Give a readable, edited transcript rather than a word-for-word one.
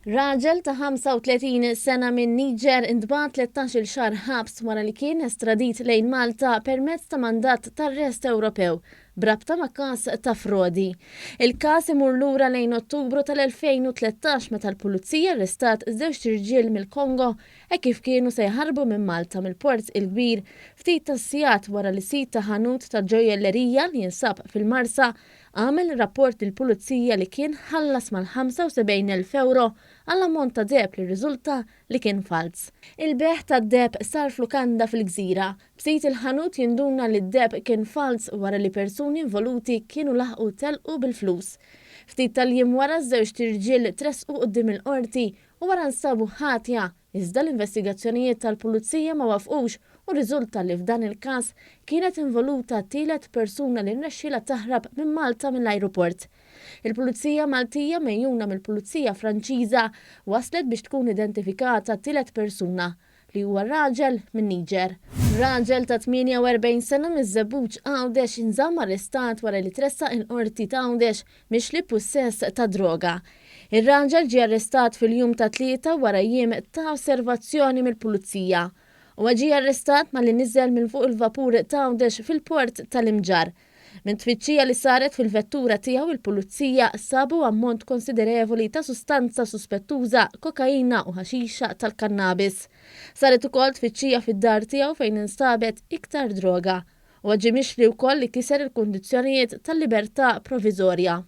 Raġel ta' 35 sena minn Niġer intbagħat 13-il xahar ħabs wara li kien estradit lejn Malta permezz ta' mandat t'arrest Ewropew b'rabta ma' każ ta' frodi. Il-każ imur lura lejn Ottubru tal-2013 meta l-Pulizija arrestat żewġt irġiel mill-Kongo hekk kif kienu se jaħarbu minn Malta mill-Port il-Kbir ftit tas-sigħat wara li sid ta' ħanut ta' ġojjellerija li jinsab fil-Marsa għamel rapport lill-Pulizija li kien ħallas mal-75,000 ewro għal ammont ta' deheb li rriżulta li kien falz. Il-bejgħ tad-deheb sar f'lukanda fil-Gżira, b'sid il-ħanut jinduna li d-deheb kien falz wara li persuni involuti kienu laħqu telqu bil-flus. Ftit tal-jiem wara ż-żewġt irġiel tressqu quddiem il-Qorti u wara nstabu ħatja, iżda l-investigazzjonijiet tal-Pulizija ma wafqux u rriżulta li f'dan il-każ kienet involuta tielet persuna li rnexxielha taħrab minn Malta mill-ajruport. Il-Pulizija Maltija megħjuna mill-Pulizija Franċiża waslet biex tkun identifikata t-tielet persuna, li huwa raġel min-Niġer. Raġel ta' 48 sena miż-Żebbuġ Għawdex inżamm arrestat wara li tressaq il-Qorti t'Għawdex mixli b'pussess ta' droga. Ir-raġel ġie arrestat fil-jum tat-Tlieta wara jiem ta' osservazzjoni mill-Pulizija. Huwa ġie arrestat malli niżel minn fuq il-vapur t'Għawdex fil-port tal-Imġarr. Minn tfittxija li saret fil-vettura tiegħu il-Pulizija sabu ammont konsiderevoli ta' sustanza suspettuża, kokaina u ħaxixa tal-kannabis. Saret ukoll tfittxija fid-dar tiegħu fejn instabet iktar droga. Huwa ġie mixli wkoll li kiser il-kundizzjonijiet tal-libertà proviżorja.